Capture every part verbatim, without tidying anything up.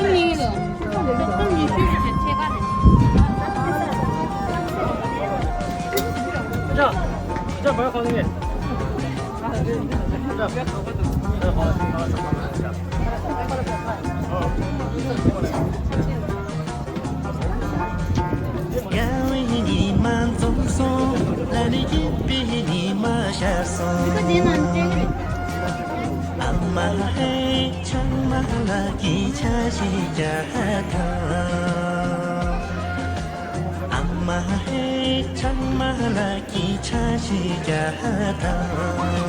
དགའ་བའི་ཉི་མ་འཛོམས་སོང་། ལ་ནི་སྐྱིད་པའི་ཉི་མ་ཤར་སོང་། ཨ་མ་ཧེ། ཚང་མ་ལ་སྐད་ཆ་ཞིག་རྒྱག་དང་། ཨ་མ་ཧེ། ཚང་མ་ལ་སྐད་ཆ་ཞིག་རྒྱག་དང་།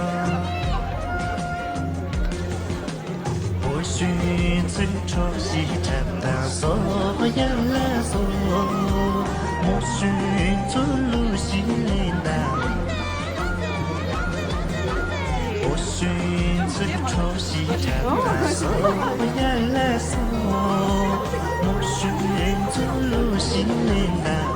འོ་ཤུན་ཚུར་འཕྲོག་ཤིག་འཁྲབ་དང་སོ། ཡ་ལ་སོ། མོ་ཤུན་ཚུར་ལུ་ཞིག་ལེན་དང་། འོ་ཤུན་ཚུར་འཕྲོག་ཤིག་འཁྲབ་དང་སོ། ཡ་ལ་སོ། མོ་ཤུན་ཚུར་ལུ་ཞིག་ལེན་དང་།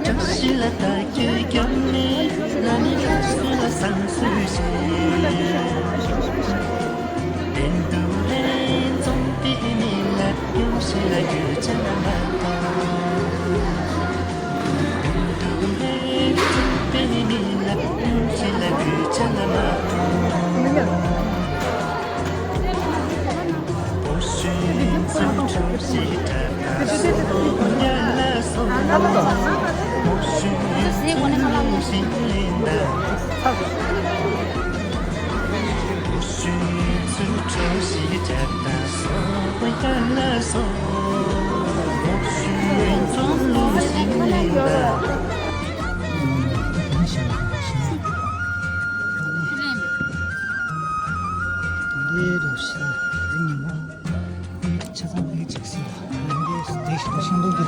བཀྲ་ཤིས་ལ་བདག་རྒྱུད་སྐྱོང་ནས། ལ་ནི་སྐྱབས་སུ་ལ་བསང་གསོལ་ཞིང་། དོན་དུ་ལྷན་འཛོམས་པའི་མི་ལ་སྙུང་གཞི་ལ་གུས་ཕྱག་མ་གཏོང་། དོན་དུ་ལྷན་འཛོམས་པའི་མི་ལ་སྙུང་གཞི་ལ་གུས་ཕྱག་མ་གཏོང་། འདི་རུ་ཤི་རི་ཉི་མོ། ཆ་ཚང་ཕ་གི་ཅིག་སི་ལ་འདི་དེ་ཤི་ཤིང་ཏོག་གི་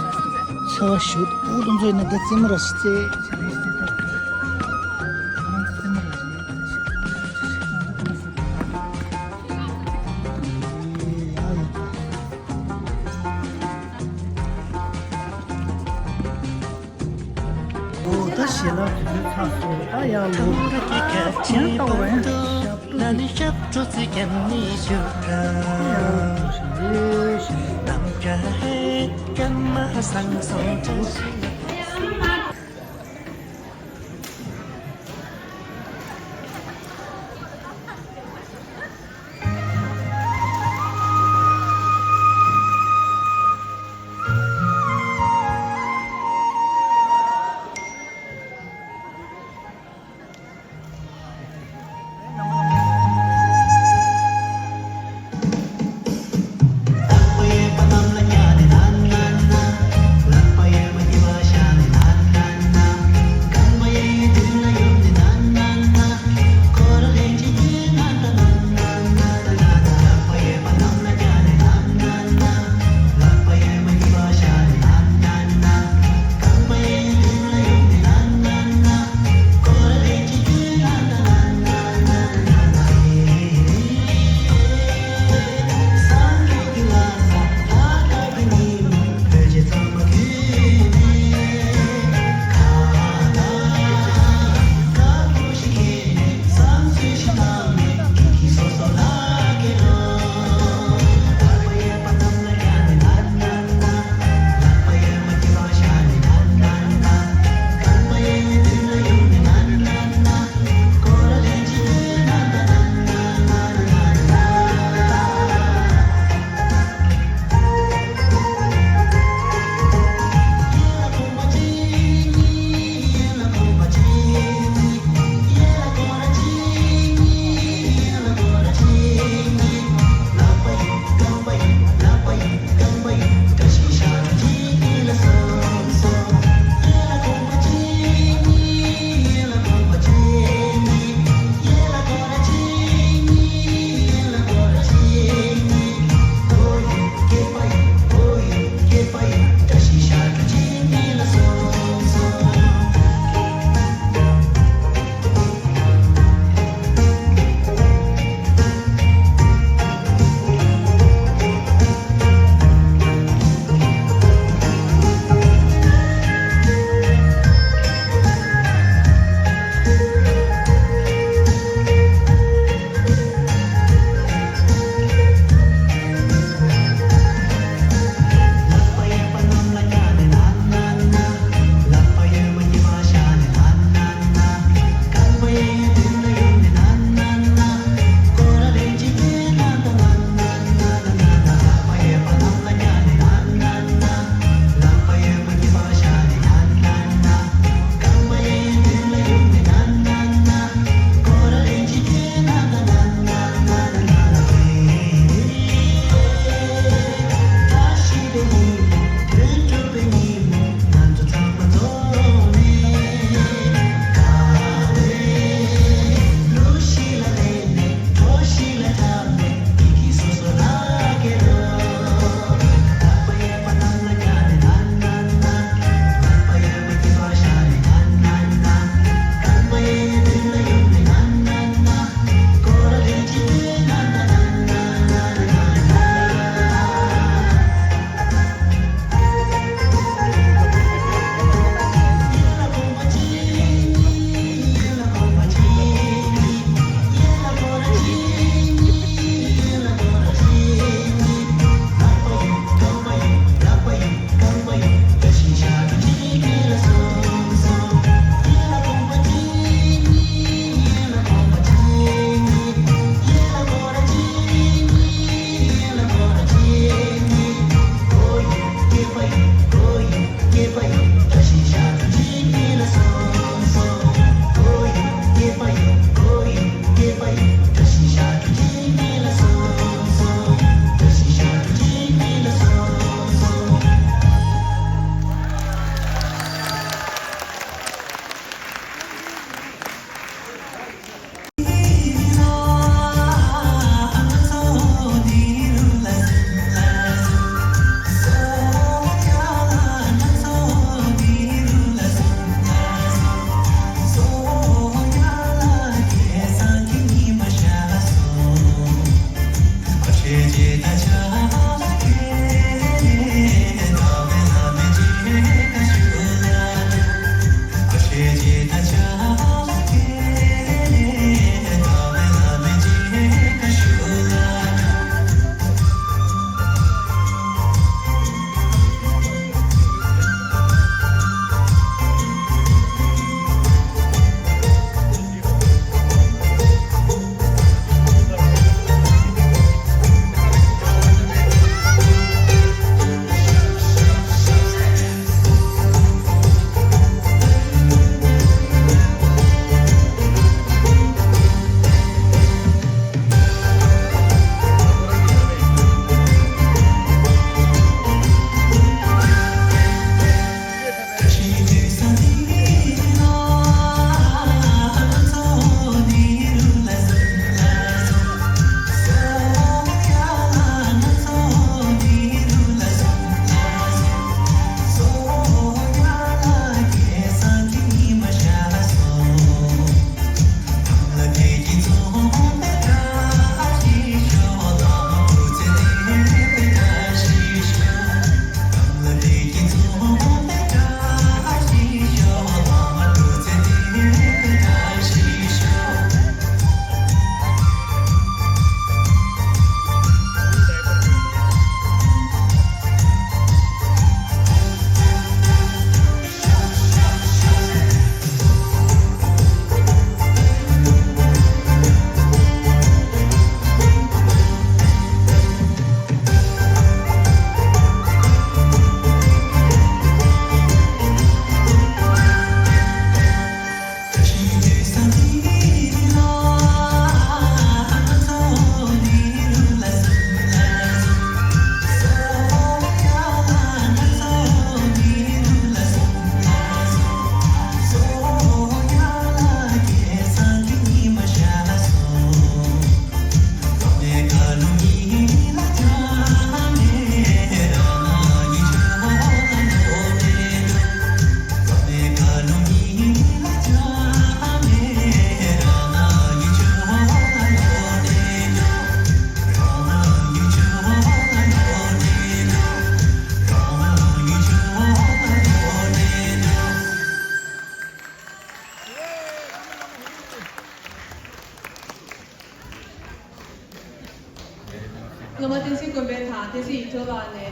ཚེ་བ་ཞུ། ཨུ་དུ་ཚོ་ཡིན་ན་འདི་རྩེད་མོ་ར་ཤི་རྩེ་ཤི་རི་ཤི་ཏོག་ང་རང་ཚོ་རྩེད་མོ་ར་ཤི་ཡོད། ཨོ་ད་ཞལ་ལག་དུས་ཚོད་ཚར་སོང་། ད་ཡར་ལོག་ཡང་ལྟ་བ་ཡང་ཞབས་བྲོ་ཚིག་ཀྱང་མི་ཞུ་ག་ནམ་མཁའ་ཧེ་སྐར་མ་བཟང་སོང་བཀྲ་ཤིས།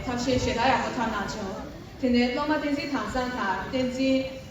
ཐབས་ཤེས་ཞེ་དྲག་ཡག་པོ་འཐབ་གནང་བྱུང་། དེ་ནས་སློབ་མ་བསྟན་འཛིན་དྭངས་གཙང་དང་བསྟན་འཛིན།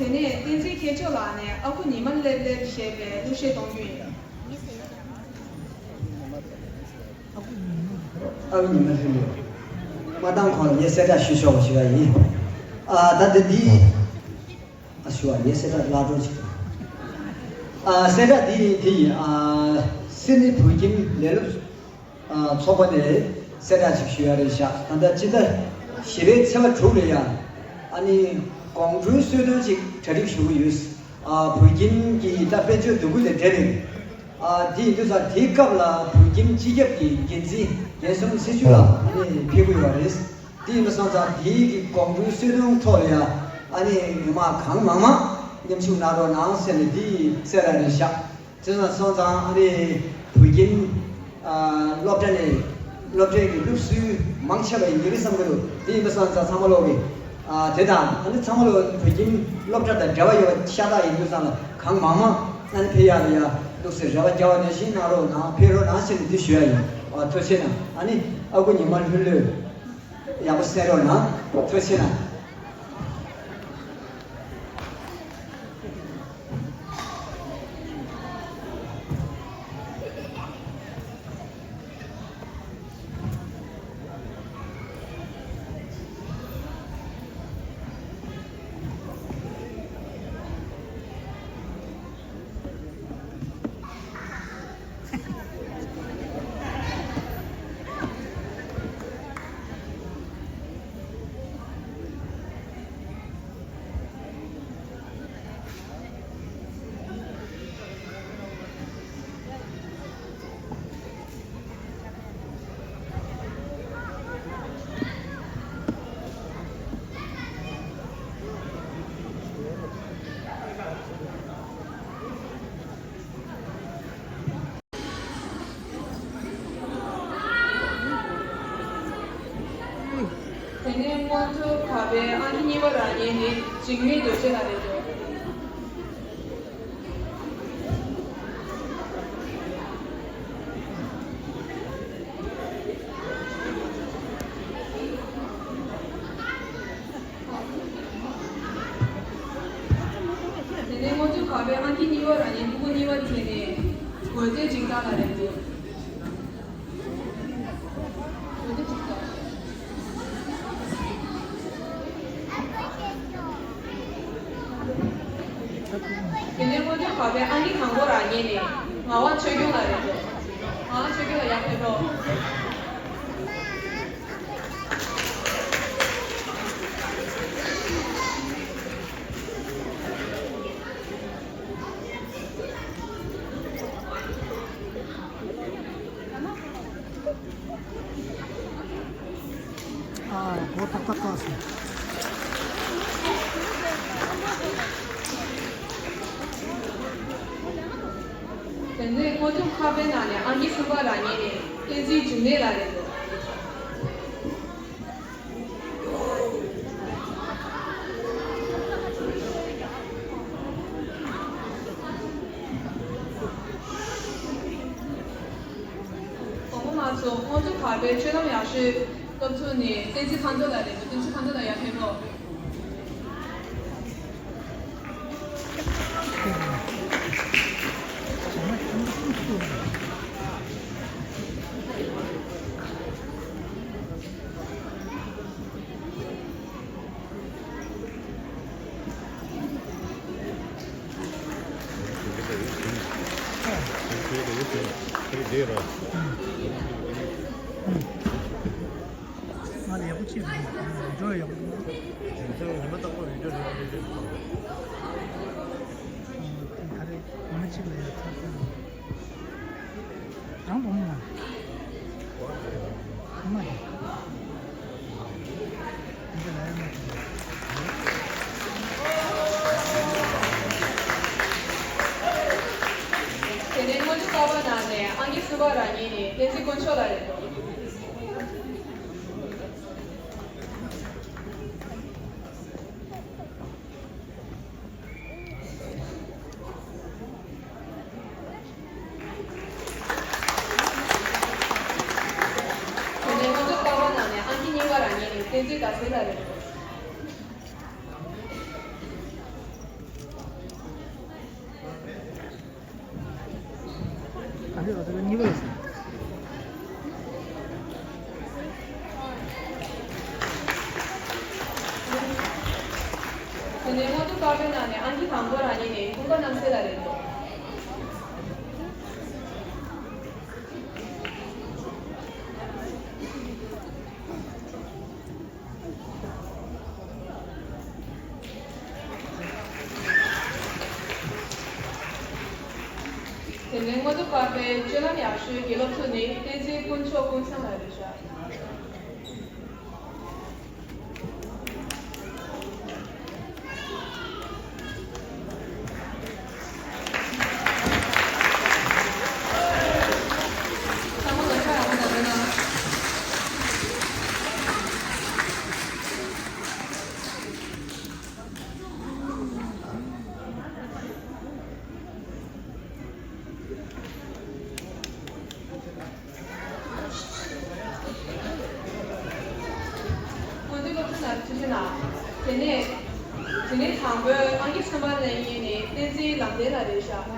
དེ་ནས་བསྟན་འཛིན་མཁས་མཆོག་ལགས་ནས་ཨ་ཁུ་ཉི་མ་ལྷོད་ལྷོད་ཞེས་པའི་གླུ་གཞས་གཏོང་རྒྱུ་ཡིན། ཨ་ཁུ་ཉི་མ་ལྷོད་ལྷོད། མ་བཏང་གོང་ལ་ངས་གསལ་བསྒྲགས་ཞུ་ཆོག་པ་ཞིག་ཡིན། ཨ་ད་ལྟ་འདི། ཨ་ཞུ་བ་ངས་གསལ་བསྒྲགས་ལག་འགྲོ་ཞིག་དང་། ཨ་གསལ་བསྒྲགས་འདི་དེ་ཡིན། ཨ་སིད་ནི་བོད་ཁྱིམ་ལས་སློབ་ཨ་ཚོགས་པ་ནས་གསལ་བསྒྲགས་ཅིག་ཞུ་ཡ་རེད་ཤག་ད་ལྟ་སྤྱི་ཟླ་བཞི་པའི་ཚེས་པ་དྲུག་ལ་ཡ། ཨ་ནི་དགོང་དྲོའི་གསོལ་སྟོན་ཅིག་གྲ་སྒྲིག་ཞུ་གི་ཡོད། ཨ་བོད་ཁྱིམ་གྱི་ད་དཔལ་འབྱོར་འདུ་འགོད་དང་འབྲེལ་ནས། ཨ་དེ་ཡིན་དུས་ཙང་དེའི་སྐབས་ལ་བོད་ཁྱིམ་སྤྱི་ཁྱབ་ཀྱི་འགན་འཛིན་རྒྱལ་གསུམ་ཚེ་ཆོས་ལགས་ཨ་ནི་ཕེབས་ཀྱི་ཡོད་རེད། དེ་ཡིན་པ་སོང་ཙང་དེའི་གི་དགོང་དྲོའི་གསོལ་སྟོན་ཐོག་ལ་ཡ། ཨ་ནི་མི་མང་གང་མང་མང་མཉམ་ཞུགས་གནང་རོགས་གནང་ཟེར་ནས་དེ་གསལ་བསྒྲགས་རེད་ཤག་དེ་ཙང་སོང་ཙང་ཨ་ནི་བོད་ཁྱིམ་ཨ་སློབ་གྲྭ་ནས་སློབ་གྲྭའི་གི་སློབ་ཟུར་མང་ཆེ་བ་ཡིན་གྱི་རེད་བསམ་གྱི་འདུག་དེ་ཡིན་པ་སོང་ཙང་ཚང་མ་ལོག་གི་ཨ་དེ་དང་ཨ་ནི་ཚང་མ་ལོག་བོད་ཁྱིམ་སློབ་གྲྭ་དང་འབྲེལ་བ་ཡོད་པ་ཤ་སྟག་ཡིན་དུས་ཙང་ལ་གང་མང་མང་ཨ་ནི་ཕེབས་ཡག་ལ་ཡ་ལུགས་སྲོལ་རེ་བ་རྒྱག་པ་ནང་བཞིན་གནང་རོགས་གནང་ཕེབས་རོགས་གནང་ཟེར་ནས་འདི་ཞུ་ཡ་ཡིན། ཨ་ཐུགས་རྗེ་གནང་། ཨ་ནི་ཨ་ཁུ་ཉི་མ་ལྷོད་ལྷོད། ཡག་པོ་གསན་རོགས་གནང་། ཐུགས་རྗེ་གནང་། དེ་ནས་སྔོན་འགྲོ་ག་པའི་ཨང་ཀི་གཉིས་པ་རང་ཉིད་ནི་འཇིགས་མེད་རྡོ་རྗེ་ལགས་རེད་འདུག་དེ་ནས་སྔོན་འགྲོ་ག་པའི་ཨང་ཀི་གཉིས་པ་རང་ཉིད་ཕྲུ་གུ་གཉིས་པ་དེ་ནས་དགོན་སྡེ་འཇིགས་བྲལ་ལགས་རེད་འདུག་དེ་ནས་སྔོན་འགྲོ་ག་པའི་ཨང་ཀི་དང་པོ་རང་ཉིད་ནས་ངག་དབང་ཆོས་སྐྱོང་ལགས་རེད་འདུག་ངག་དབང་ཆོས་སྐྱོང་ལགས་ཡར་ཕེབས་རོགས། ཨ་སྒོ་ཏག་ཏག་བཀག་སོང་། དེ་ནས་སྔོན་འགྲོ་ཁ་པའི་ནང་ནས་ཨང་ཀི་གསུམ་པ་རང་ཉིད་ནས་བསྟན་འཛིན་འབྱུང་གནས་ལགས་རེད་འདུག་དང་པོ་མ་ཚོ་སྔོན་འགྲོ་ག་པའི་སྤྱོད་ལམ་ཡག་ཤོས་སྐབས་ཚུགས་ནས་བསྟན་འཛིན་མཁའ་འགྲོ་ལགས་རེད་འདུག་བསྟན་འཛིན་མཁའ་འགྲོ་ལགས་ཡར་ཕེབས་རོགས། ང་ལ་ཡག་པོ་ཅིག་རེད། འགྲོ་ཡག་པོ་འདུག་ཉི་མ་རྟག་པར་རེ་ཌིའོ་རེ་ཌིའོ་རེ་ཌིའོ་ཞིག་དང་། ཨ་དེ་ག་རེ་ཉི་མ་གཅིག་ལ་ཡ་ཚར་ཚར་རང་བུ་མོ་ང་། བུ་མ་རེད། འདི་ལ་ཡ་མ་རེད། དེ་ནས་སྔོན་འགྲོ་ཀ་པ་ནང་ནས་ཨང་ཀི་གསུམ་པ་རང་ཉིད་ནི་བསྟན་འཛིན་དཀོན་མཆོག་ལགས་རེད་འདུག་དེ་ནས་སྔོན་འགྲོ་ཀ་པ་ནང་ནས་ཨང་ཀི་གཉིས་པ་རང་ཉིད་ནི་བསྟན་འཛིན་ཟླ་གསལ་ལགས་རེད་འདུག་གཉིས་པ་ལ་སོང་། དེ་ནས་སྔོན་འགྲོ་བཀའ་འཁྲོལ་ནང་ནས་ཨང་ཀི་དང་པོ་རང་ཉིད་ནས་ཀུན་དགའ་རྣམ་གསལ་ལགས་རེད་འདུག་དེ་ནས་སྔོན་འགྲོ་བཀའ་འཁྲོལ་སྤྱོད་ལམ་ཡག་ཤོས་དགེ་སློབ་ཚོ་ནི་བསྟན་འཛིན་དཀོན་མཆོག་ཀུན་བཟང་ལགས་རེད་ཤག་སྐུ་མདུན་སློབ་གྲྭ་ནང་ཐུགས་རྗེ་གནང་། དེ་ནས་དེ་ནས་དང་པོའི་ཨང་ཀི་གསུམ་པ་ལེན་མཁན་ནི་བསྟན་འཛིན་ལམ་བདེ་ལགས་རེད་ཤག་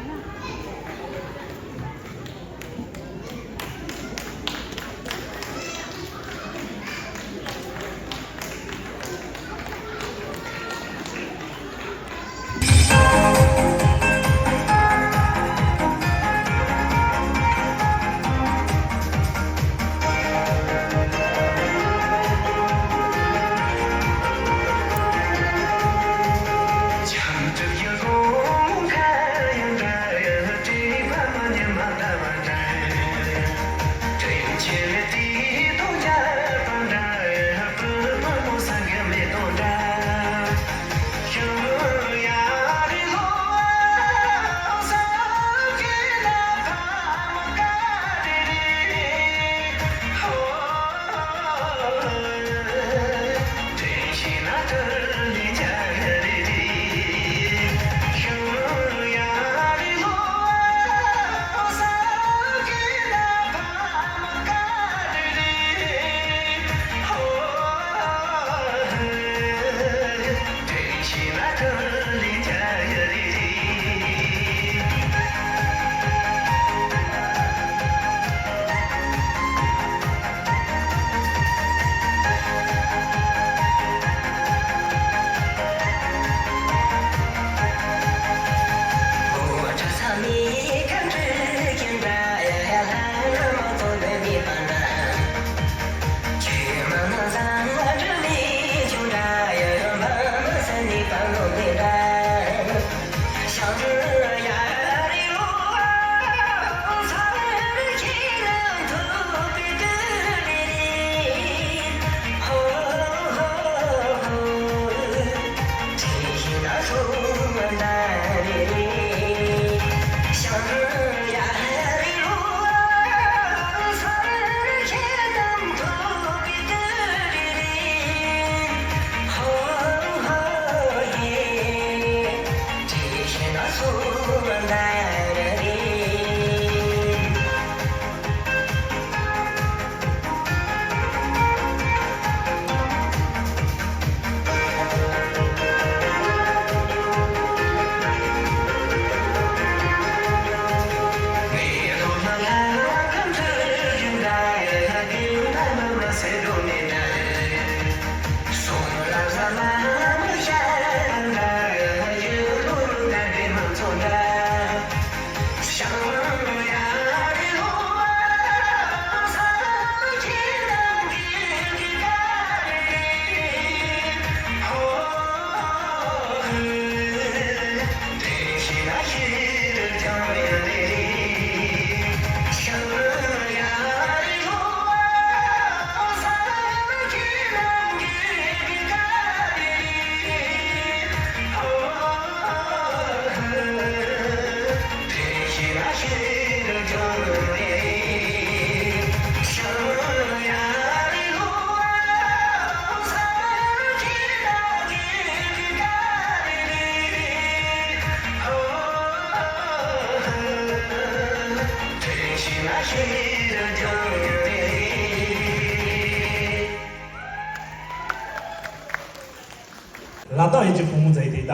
ལ་དྭགས་ཡིན་གྱི་བུ་མོ་མཛའ་ཡི་དེ་ད།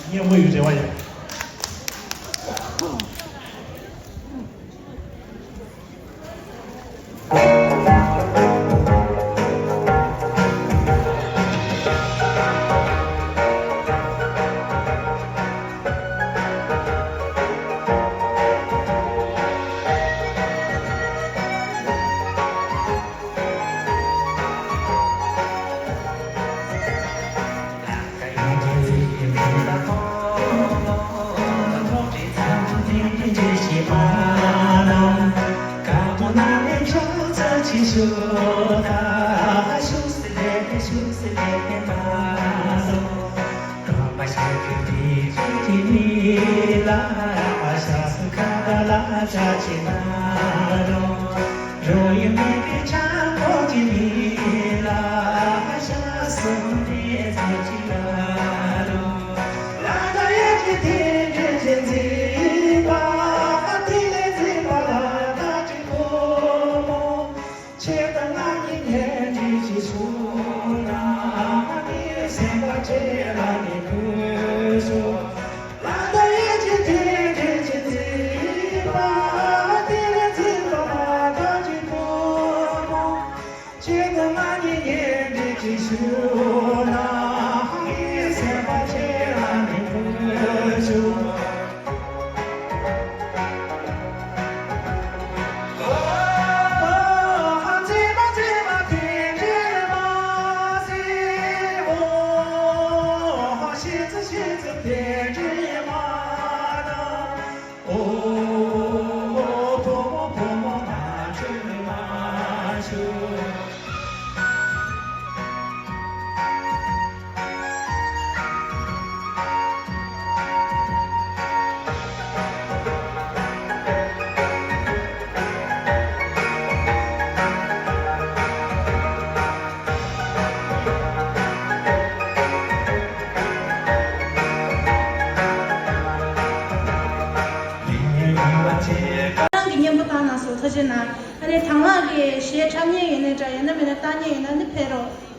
སྙན་པོ་ཡོད་རེ་བ་ཡོད། རང་གི་སྙན་པོ་བཏང་གནང་སོང་། ཐུགས་རྗེ་གནང་། ཨ་ནི་དང་བླངས་ཀྱི་གཞས་འཁྲབ་མཁན་ཡོད་ན་འདྲ། ཡོད་ན་མེད་ན་བཏང་མཁན་ཡོད་ན་ནི་ཕེབས་རོགས།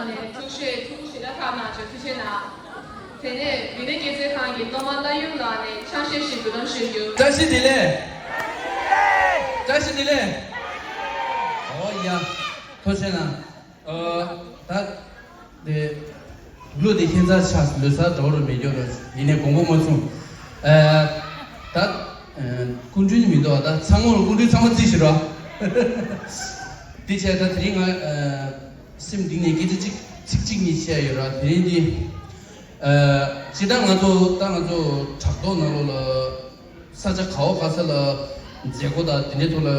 ནས་ཐུགས་ཆེ་ཐུགས་ཞེ་དྲག་ཁག་གནང་བྱུང་། ཐུགས་རྗེ་གནང་། དེ་ནས་རིག་གནས་སྐྱེད་ཚལ་ཁང་གི་སློབ་མ་བླ་ཡུམ་ལགས་ནས་ཕྱག་བཞེས་ཤིག་འབུལ་ལམ་ཞུ་རྒྱུ། བཀྲ་ཤིས་བདེ་ལེགས། བཀྲ་ཤིས་བདེ་ལེགས། ཨོ་ཡ། ཐུགས་རྗེ་གནང་། ཨ། ད། དེ། གླུ་དེ་ཁྱད་མཚར་ཆགས་ལོས་ས་འདྲ་བོ་རུ་མེད་རྒྱུ་རུ་ཡིན་ནའི་དགོངས་པ་མ་ཚོམས། ཨ། ད། ཨ། སྐུ་མགྲོན་མི་འདུག་ད་ཚང་མ་ལ་སྐུ་མགྲོན་ཚང་མ་རྩིས་ཞུ་རོགས། དེ་བྱས་ད་དེ་རིང་ང་། ཨ། སེམས་གཏིང་ནས་སྐད་ཆ་གཅིག་ཚིག་གཅིག་གཉིས་བཤད་ཡོད་ར། དེ་རིང་འདི། ཨ། སྤྱིར་བཏང་ང་ཚོ་ད་ང་ཚོ་བྲག་ཐོག་ནང་ལོགས་ལ་ས་ཆ་ག་བ་ག་ས་ལ་མཛད་སྒོ་དང་དེ་འདྲའི་ཐོག་ལ་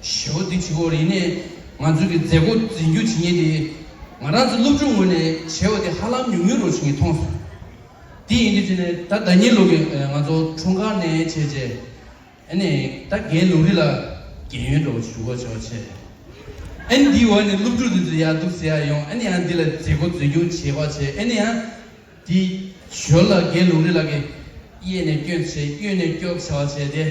ཞེ་པོ་འདི་བྱེད་དགོས་རེད། ཡིན་ནའི་ང་ཚོ་གི་མཛད་སྒོ་འཛིན་རྒྱུ་བྱེད་མཁན་དེ་ང་རང་ཚོ་སློབ་ཕྲུག་ངོས་ནས་བྱས་པ་དེ་ཧ་ལམ་ཉུང་ཉུང་རུ་བྱེད་མཁན་མཐོང་སོང་། དེ་ཡིན་དུས་ཙི་ནས་ད་ཟླ་ཉིན་ལོ་གི་ང་ཚོ་འཁྲུངས་སྐར་ནས་བྱས་རྗེས། ཨ་ནི་ད་རྒན་ལུང་རིགས་ལགས་རྒན་ཡོལ་འདྲ་བོ་ཞུ་དགོས་བྱ་བ་བྱས། ཨ་ནི་འདིའི་འོག་ནས་སློབ་ཕྲུག་དེ་ཚོ་ཡར་འདུག་ཟེར་ཡ་ཡོང་། ཨ་ནི་ཡང་འདི་ལ་མཛད་སྒོ་འཛིན་སྐྱོང་བྱེད་པ་བྱས། ཨ་ནི་ཡང་དེའི་ཞོར་ལ་རྒན་ལུང་རིགས་ལགས་ཀྱིས་གཡས་ནས་སྐྱོད་བྱས་གཡོན་ནས་སྐྱོད་བྱ་བ་བྱས་ཏེ་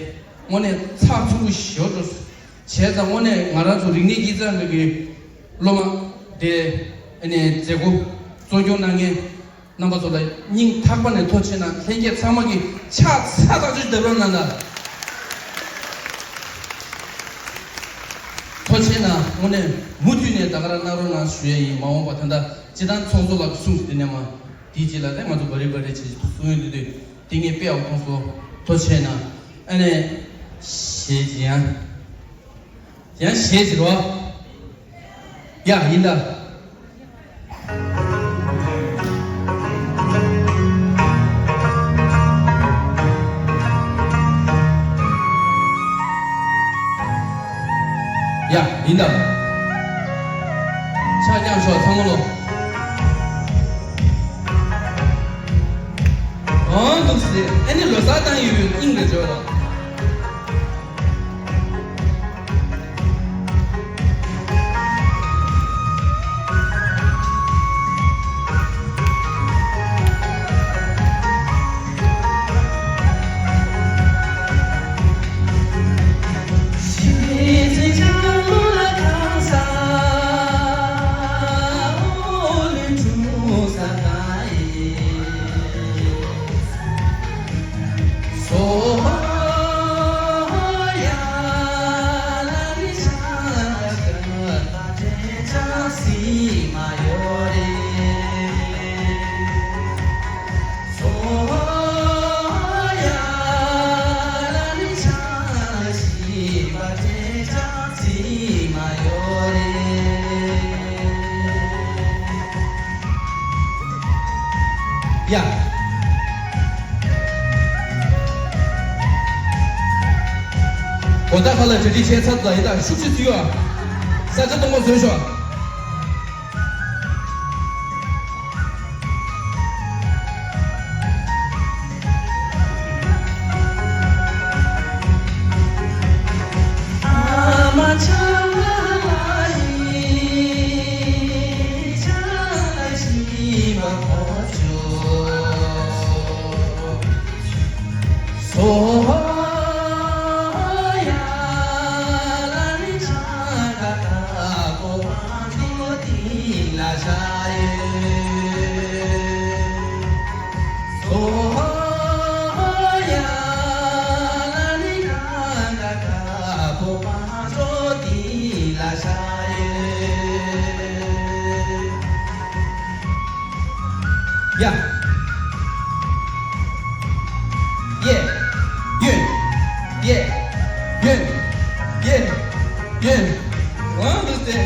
དངོས་གནས་ཚགས་ཚུད་པོ་ཞེ་པོ་འགྲོ་སོང་། བྱས་ཙང་དངོས་གནས་ང་རང་ཚོ་རིག་གནས་སྐྱེད་ཚལ་ནང་གི་སློབ་མ་དེ་ཨ་ནི་མཛད་སྒོ་གཙོ་སྐྱོང་གནང་མཁན། རྣམ་པ་ཚོ་ལ་སྙིང་ཐག་པ་ནས་ཐུགས་རྗེ་གནང་། ལྷན་རྒྱས་ཚང་མ་གིས་ཕྱག་འཚལ་ཐག་ཆོད་རྒྱབ་རོགས་གནང་དང་། ཐུགས་རྗེ་གནང་། དངོས་གནས་མུ་མཐུད་ནས་ད་ག་རང་གནང་རོགས་གནང་ཞུ་ཡས་ཡིན། མ་འོངས་པ་ད་ལྟ་སྤྱིར་བཏང་ཚོགས་གཙོ་ལགས་ཀྱིས་གསུངས་ཟིན་ནས་མ་དེའི་རྗེས་ལ་ད་ང་ཚོ་བ་རི་བ་རི་བྱེད་ཀྱི་འདུག་གསུང་ཡོང་དུས་དུས་དེ་ངས་དཔེ་ཡག་པོ་མཐོང་སོང་། ཐུགས་རྗེ་གནང་། ཨ་ནི་ཞེས་ཀྱི་ཡང་། ཡང་གཞས་ཟེར་བ། ཡ་ཡིན་ད། ཡ་ཡིན་ད། ཕྱག་བརྐྱངས་ཤོག་ཚང་མ་ལོ། ཨང་འདུག་སེ་ཨ་ནི་ལོ་གསར་བཏང་ཡོད་པའི་སྙིང་རེ་བརྗོད་རོགས། ཡ། གོ་ད་ཁ་ལ་གྲ་སྒྲིག་བྱས་ཚར་ད་ཡིན་ད། ཤུགས་ཆེ་ཚུལ་ཡོད། ས་ཆ་སྟོང་པ་བཟོས་ཤོག། ཡ། ཡེ། ཡོན། ཡེ། ཡོན། ཡེ། ཡོན། ཝང་དུ་སྟེ།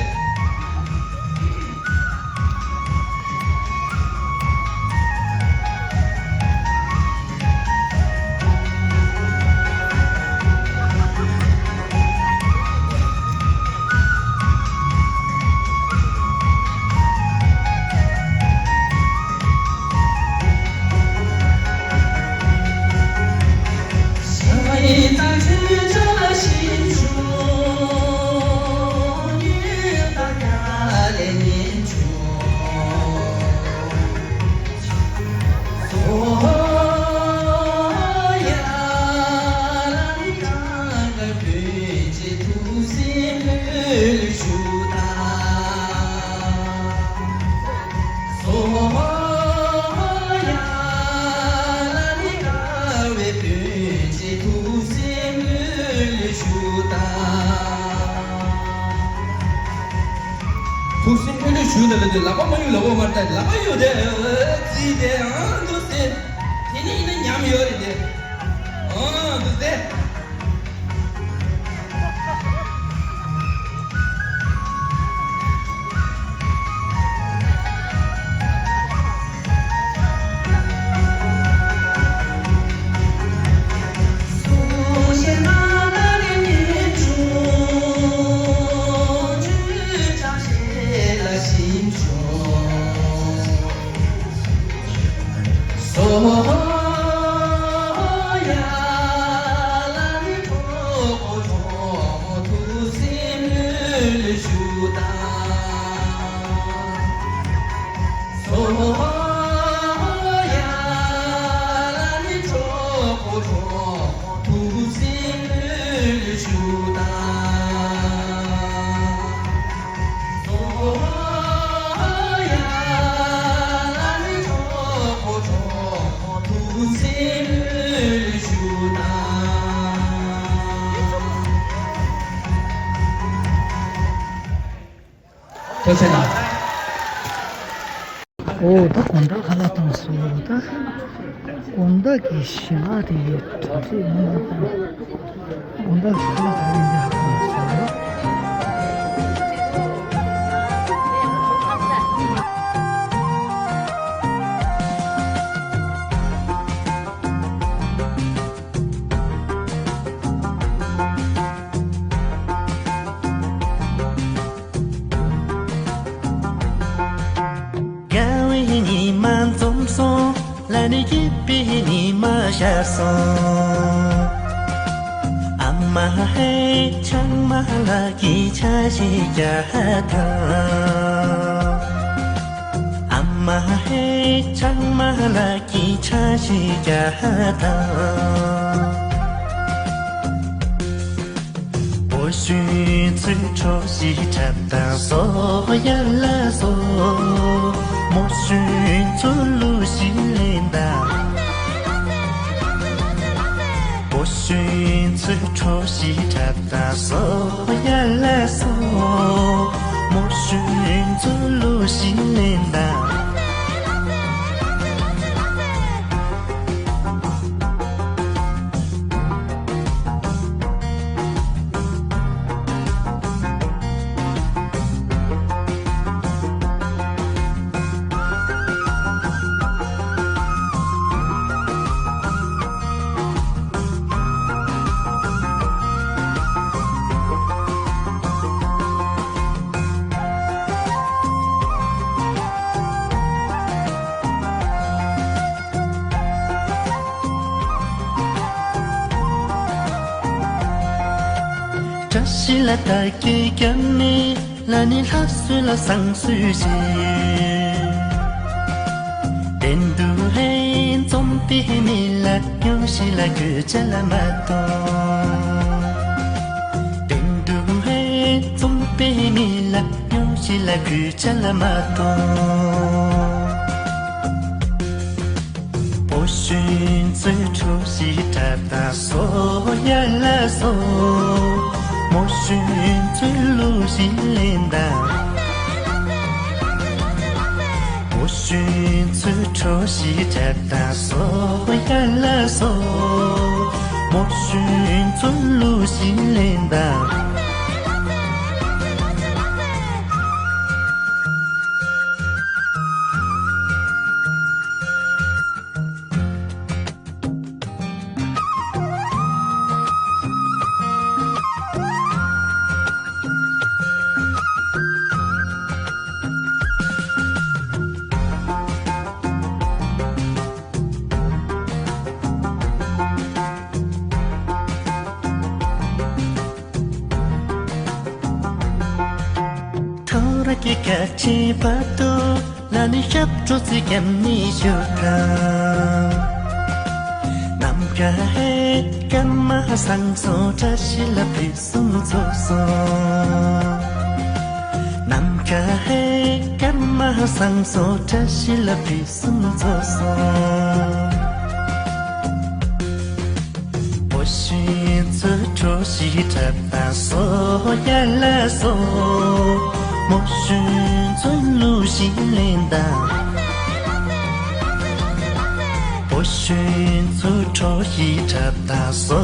ལག་པ་མ་གཡུག་ལག་པ་མ་བཏང་ལག་པ་གཡུག་དེ་ཙི་དེ་ཨང་འདུག་སེ། དེ་ནི་ཡིན་ན་ཉམས་ཡོད་རེད་དེ། ཨང་འདུག་སེ། ཐུགས་རྗེ་གནང་། ཨོ་ད་དགོང་དག་ཁ་ལག་བཏང་སོང་ད། དགོང་དག་གི་ཞལ་ལག་དེ་ཡོད་གྲ་སྒྲིག་ཡོད་མ་རེད། དགོང་དག་གི་ཁ་ལག་ག་རེ་ཡིན་པ་ཧ་གོ་མ་སོང་། དགའ་བའི་ཉི་མ་འཛོམས་སོང་། ལ་ནི་སྐྱིད་པའི་ཉི་མ་ཤར་སོང་། ཨ་མ་ཧེ་ཆང་མ་ལགས་ཀྱིས་ཆ་ཞིག་བརྒྱབ་དང་། ཨ་མ་ཧེ་ཆང་མ་ལགས་ཀྱིས་ཆ་ཞིག་བརྒྱབ་དང་། བུ་ཞུན་ཚུལ་ཁྲོ་ཞིག་འཁྲབ་དང་སོ་ཡ་ལ་སོ། མོ་ཞུན་ཚུལ་གླུ་ཞིག་ལེན་དང་། བུ་ཞུན་ཚུལ་ཁྲོ་ཞིག་འཁྲབ་དང་སོ་ཡ་ལ་སོ། མོ་ཞུན་ཚུལ་གླུ་ཞིག་ལེན་དང་། བཀྲ་ཤིས་ལ་བདག་གིས་བརྒྱབ་ནས། ལ་ནི་ལྷ་གསོལ་ལ་བསང་གསོལ་བྱས། དེ་འདུག་ཧེ་འཛོམས་པའི་མི་ལ་སྨྱོ་ཞིག་ལ་གོད་ཆག་ལ་མ་གཏོང་། དེ་འདུག་ཧེ་འཛོམས་པའི་མི་ལ་སྨྱོ་ཞིག་ལ་གོད་ཆག་ལ་མ་གཏོང་། བུ་ཞུན་ཚུལ་ཁྲོ་ཞིག་འཁྲབ་དང་སོ་ཡ་ལ་སོ། མོ་ཞུན་ཚུལ་གླུ་ཞིག་ལེན་དང་། བུ་ཞུན་ཚུལ་ཁྲོ་ཞིག་འཁྲབ་དང་སོ་ཡ་ལ་སོ། མོ་ཞུན་ཚུལ་གླུ་ཞིག་ལེན་དང་། ཐང་ར་གི་ཀ་ཆེན་བར་དུ། ལ་ནི་ཞབས་བྲོ་ཚིག་གམ་ནི་ཞུ་ཁ། ནམ་མཁའ་ཧེ་སྐར་མ་སང་སོང་བཀྲ་ཤིས་ལ་ཕུན་སུམ་ཚོགས་སོང་། ནམ་མཁའ་ཧེ་སྐར་མ་སང་སོང་བཀྲ་ཤིས་ལ་ཕུན་སུམ་ཚོགས་སོང་། བུ་ཞུན་ཚུལ་ཁྲོ་ཞིག་འཁྲབ་དང་སོ་ཡ་ལ་སོ། མོ་ཤུན་ཚུན་ལུ་ཞིག་ལེན་དང་། བོ་ཤུན་ཚུ་ཁྲོ་ཞིག་ཁྲབ་ད་སོ།